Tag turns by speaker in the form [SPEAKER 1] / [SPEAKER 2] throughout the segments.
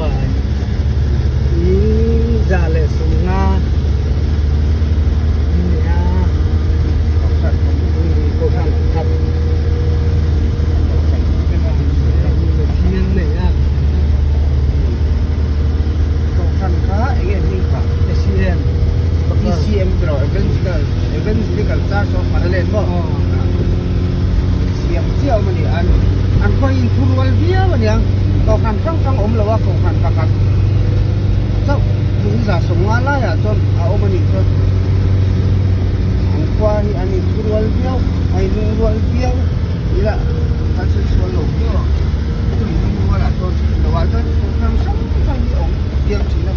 [SPEAKER 1] By in 150 nia kohhran khat Pathian nei a
[SPEAKER 2] Kohhran kha enge hming kha?
[SPEAKER 1] ECM
[SPEAKER 2] ECM tiraw Evangelical Evangelical Church of Maraland maw? Siam chiah awm a ni an an khaw in thu rual viau a nia kohhran hrang hrang awm lo a kohhran pakhat chauh in 150 laiah chuan a awm a nih chuan an khua hi an in thu rual viau a in lung rual viau ila kan sawi sual lo viau ang chu in lung rual ah chuan lo ah chuan kohhran hrang hrang hi a awm viau thin a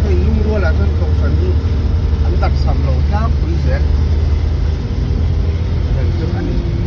[SPEAKER 2] hei lung rual ah chuan kohhran hi an daksam lo tlangpui zel. Reng chu a ni.